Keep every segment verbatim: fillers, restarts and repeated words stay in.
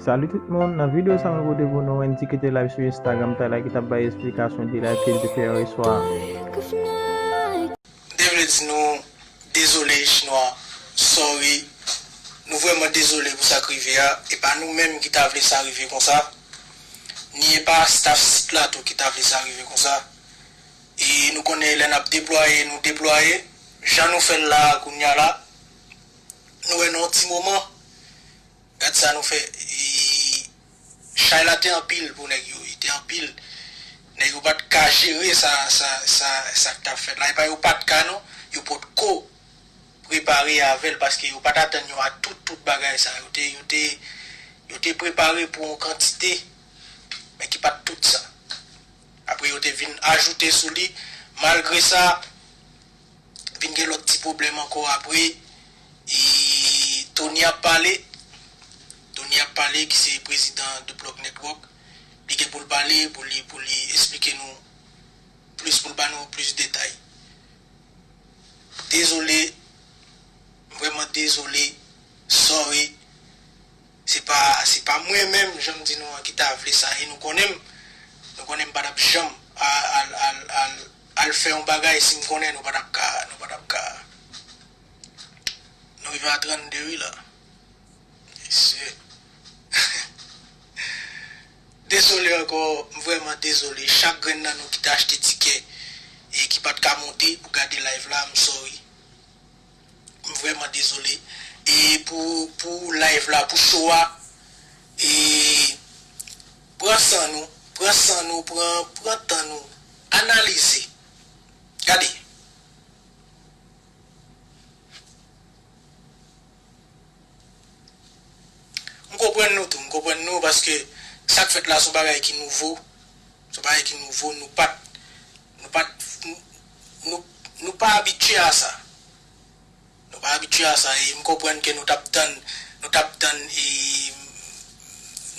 Salut tout moun, nan videyo sa mwen pote pou nou Wendy ki te live sou Instagram talè ki t ap bay esplikasyon de live ke l te fè yè swa. M te vle di nou dezole, Chinwa, sorry. Nou vrèman dezole pou sa k rive a. E pa nou menm ki ta vle sa rive konsa. Ni e pa staff sit la tou ki ta vle sa rive konsa. E nou konnen lè n ap deplwaye, nou deplwaye. Jan nou fè l la a kounye a la, nou wè nan yon ti moman, gad sa nou fè. E chay la te anpil pou nèg yo, li te anpil. Nèg yo pa t ka jere sa, sa, sa, sa k t ap fèt la. E pa yo pa t ka non, yo potko prepare avè l, paske yo pa t atann yo a tout, tout bagay sa. Yo te, yo te, yo te prepare pou yon kantite, men ki pa t tout sa. Apre yo te vin ajoute sou li. Malgre sa, vin gen lòt ti pwoblèm ankò apre. E Tony ap pale. Tony ap pale, ki se prezidan de Block Network. Li gen pou l pale, pou li, pou li esplike nou plis, pou l ba nou plis detay. Dezole, m vrèman dezole, sorry. Se pa, se pa mwen menm, jan m di nou an, ki ta vle sa. E nou konnen m, nou konnen m pa t ap janm al, al, al, al, al fè yon bagay si m konnen nou pa t ap ka, nou pa t ap ka. Nou rive a trannde wi la. Mesye. Dezole ankò, m vrèman dezole. Chak grenn nan nou ki te achte tikè e ki pa t ka monte pou gade live la, m sorry. M vrèman dezole. E pou, pou live la, pou show a, e pran san nou, pran san nou, pran, pran tan nou, analize. Gade. M konprann nou tou, m konprann nou, paske sa k fèt la se yon bagay ki nouvo. Se yon bagay ki nouvo, nou pa t, nou, nou, nou pa abitye a sa. Nou pa abitye a sa, e m konprann ke nou t ap tann, nou t ap tann, e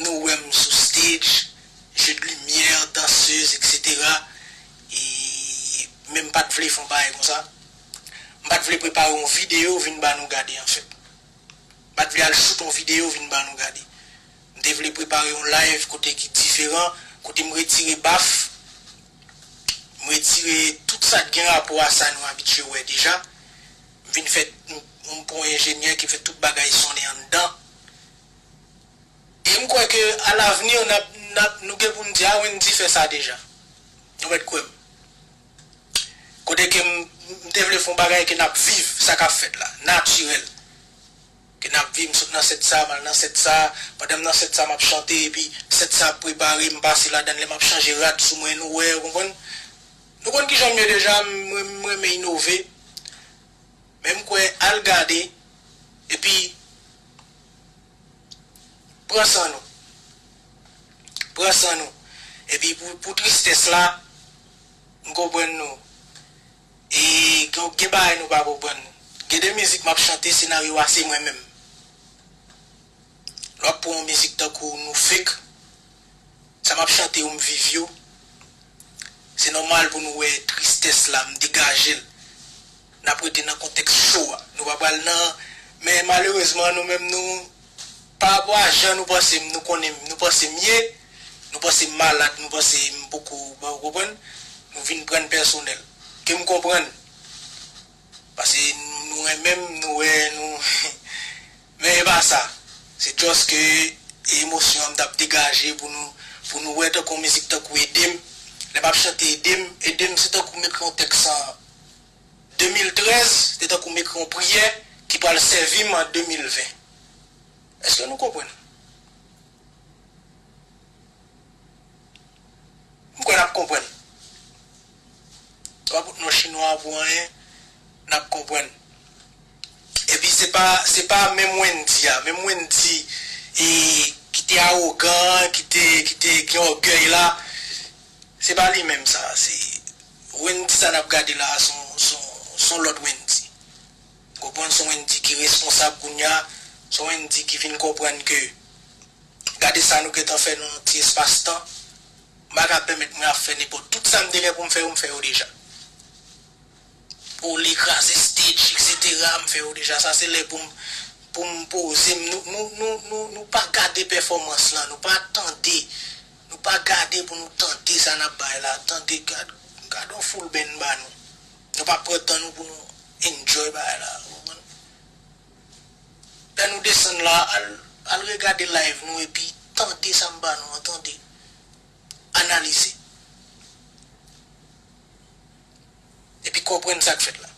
nou wè m sou stage, jeu de lumière, dansez, et cetera. E men m pa t vle fè yon bagay konsa. M pa t vle prepare yon videyo vin ba nou gade, anfèt. M pa t vle al shoot yon videyo vin ba nou gade. M te vle prepare yon live kote ki diferan, kote m retire baf, m retire tout sa k gen rapò a sa nou abitye wè deja. M vin fè, m, m pran yon enjenyè ki fè tout bagay sonnen anndan. E m kwè ke alavni, n ap, n ap, nou gen pou n di, a, Wendy fè sa deja. Nou mèt kwè m. Kote ke m, m te vle fè yon bagay ke n ap viv sa k ap fèt la, natirèl. Ke n ap viv, m sot nan sèt sa, m al nan sèt sa, pandan m nan sèt sa, m ap chante, epi sèt sa ap prepare, m pase ladan l, lè m ap chanje rad sou mwen, nou wè, ou konprann? Nou konn kijan m ye deja, m, m, m renmen inove. Men m kwè al gade, epi pran san nou. Pran san nou. Epi pou, pou tristès la, m konprann nou. E gen, gen bagay nou pa konprann. Gen de mizik m ap chante, senaryo a se mwen menm. Lè w ap pran yon mizik tankou nou fake, sa m ap chante yo, m viv yo. Se nòmal pou nou wè tristès la, m degaje l. N ap rete nan kontèks cho a. Nou pa pral nan, men malerezman, nou menm, nou, pa rapò a jan nou panse m, nou konnen m, nou panse m ye, nou panse m malad, nou panse m poko, ou konprann? Nou vin pran l pèsonèl. Ke m konprann. Paske nou renmen m, nou wè, nou, men e pa sa. Se just ke emosyon an m t ap degaje pou nou, pou nou wè tankou yon mizik tankou Ede m. Lè m ap chante Ede m, Ede m se tankou m ekri yon tèks an de mil trèz, se tankou m ekri yon priyè ki pral sèvi m an de mil ven. Èske nou konprann? M kwè n ap konprann. N pa pot non chinwa pou anyen, n ap konprann. Epi se pa, se pa menm Wendy a, menm Wendy, e, ki te awogan, ki te, ki te gen ògèy la, se pa li menm sa. Se Wendy sa n ap gade la, se yon, se yon, se yon lòt Wendy. Konprann, se yon Wendy ki responsab kounye a, se yon Wendy ki vin konprann ke gade sa nou gentan fè nan yon ti espas tan. M pa ka pèmèt mwen ap fè nenpòt. Tout sa m te gen pou m fè yo, m fè yo deja. Pou li kraze stage, et cetera, m fè yo deja. Sa se lè pou m, pou m, poze m, nou, nou, nou, nou, nou pa gade pèfòmans lan, nou pa tande, nou pa gade pou nou tande sa n ap bay la, tande, gad, gad yon full band ba nou. Nou pa pran tan nou pou nou enjoy bagay la, ou konprann? Lè nou desann la, al, al regade live nou epi tande sa m ba nou an, tande. Analize. Epi konprann sa k fèt la.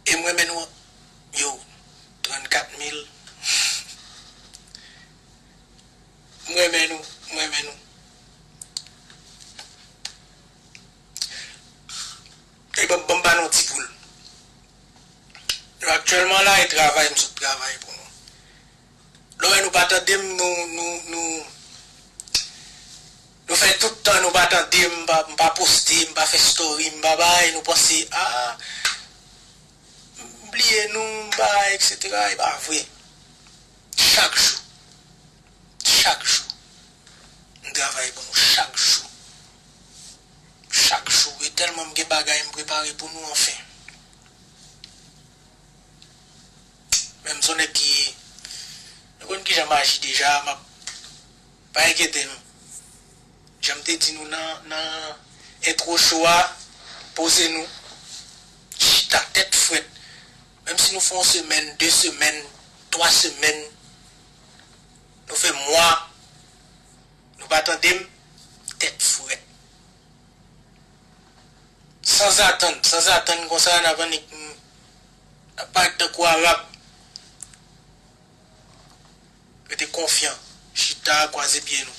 E m renmen nou, yo, trannkat mil. M renmen nou, m renmen nou. E ban, ban m ba nou ti poul. Nou aktyèlman la, e travay, m sot travay pou nou. Lè w wè nou pa tande m, nou, nou, nou, nou fè tout tan nou pa tande m, m pa, m pa poste, m pa fè story, m pa bay, nou panse, ah, m bliye nou, m bay, et cetera. E pa vre. Chak jou. Chak jou. M travay pou nou chak jou. Chak jou. E tèlman m gen bagay m prepare pou nou, anfen. Men m se yon nèg ki, nou konn kijan m aji deja, m ap, pa enkyete nou. Jan m te di nou nan, nan entwo show a, poze nou. Chita tèt frèt. Menm si nou fè yon semèn, de semèn, twa semèn, nou fè mwa, nou pa tande m, tèt frèt. Sanzatann, sanzatann konsa, n ap annik, n ap parèt tankou Arab. Rete konfyan, chita, kwaze pye nou.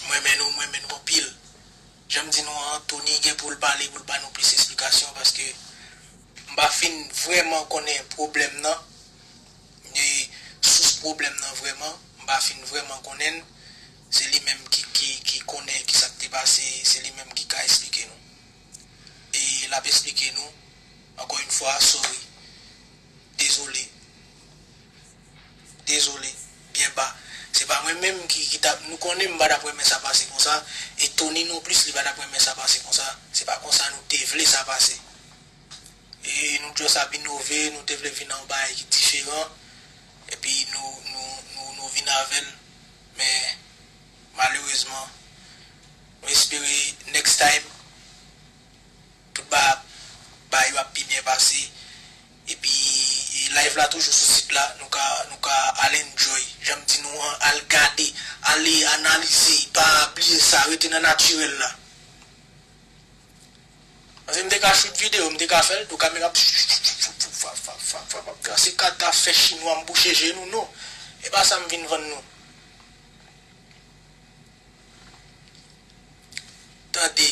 M renmen nou, m renmen nou anpil. Jan m di nou an, Tony gen pou l pale, pou l ba nou plis esplikasyon, paske m pa fin vrèman konnen pwoblèm nan, e sous pwoblèm nan vrèman, m pa fin vrèman konnen l. Se li menm ki, ki, ki konnen ki sa k te pase, se li menm ki ka esplike nou. E l ap esplike nou, ankò yon fwa, sorry. Dezole. Dezole. Byen ba. Se pa mwen menm ki, ki t ap, nou konnen m pa t ap renmen sa pase konsa. E Tony non plis, li pa t ap renmen sa pase konsa. Se pa konsa nou te vle sa pase. E nou just ap inove, nou te vle vin nan yon bagay ki diferan. Epi nou, nou, nou, nou vin avè l. Men, malerezman, nou espere next time, tout ba, ba yo ap pi byen pase. Epi, e live la toujou sou sit la, nou ka, nou ka al enjoy. Jan m di nou an, al gade, ale analize, pa bliye sa, rete nan natirèl la. Paske m te ka shoot videyo, m te ka fè l tou, kamera ap, ap trase kata, fè chinwa m bouche je nou, non. E pa sa m vin vann nou. Tande.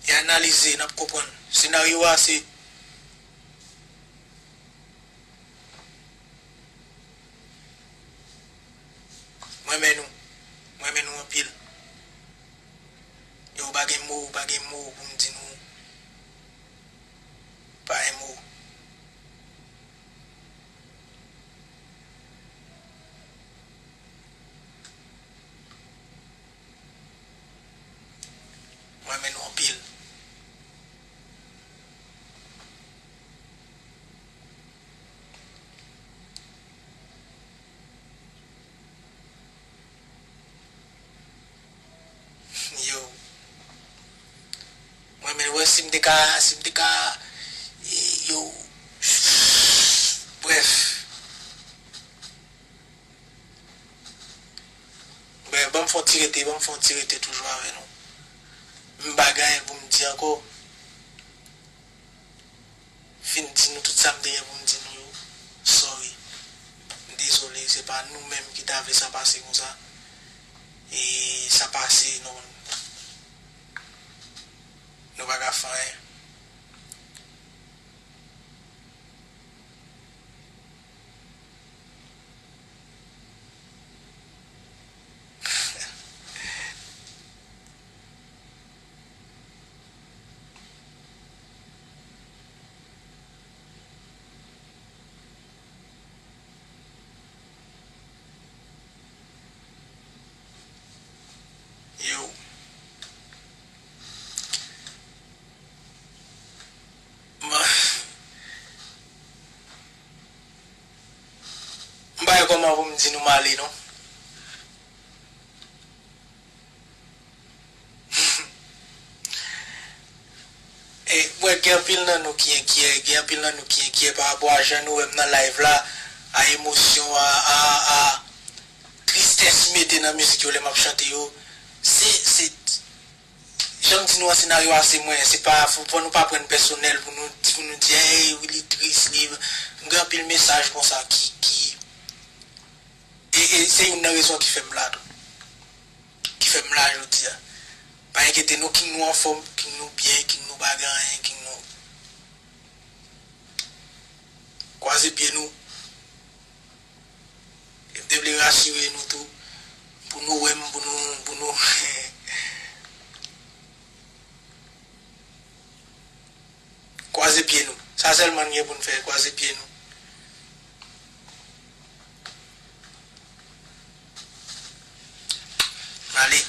E analize, n ap konprann. Senaryo a se, m renmen nou. M renmen nou anpil. Yo, ou pa gen mo, ou pa gen mo pou m di nou. Pa gen mo. M renmen nou anpil. Yo. Mwen menm, wè, si m te ka, si m te ka, e, yo, brèf. Brèf, ban m fè yon ti rete, ban m fè yon ti rete toujou avè nou. M pa gen anyen pou m di ankò. Fin di nou tout sa m te gen pou m di nou yo. Sorry. M dezole, se pa nou menm ki ta vle sa pase konsa. E sa pase, nou, nou pa ka fè anyen. Pou m di nou m ale non. E, mwen gen anpil nan nou ki enkyè, gen anpil nan nou ki enkyè pa rapò a jan nou wè m nan live la, a emosyon, a, a, a tristès m mete nan mizik yo lè m ap chante yo. Se, se, jan m di nou an, senaryo a se mwen, se pa, fò, fò nou pa pran pèsonèl pou nou, pou nou di, hey, wi, li tris, li, m gen anpil mesaj konsa ki, ki, e, e se youn nan rezon ki fè m la tou. Ki fè m la jodi a. Pa enkyete nou, King nou anfòm, King nou byen, King nou pa gen anyen, King nou. Kwaze pye nou. E m te vle rasire nou tou. Pou nou wè m, pou nou, pou nou. Kwaze pye nou. Sa sèlman n gen pou n fè, kwaze pye nou. N ale.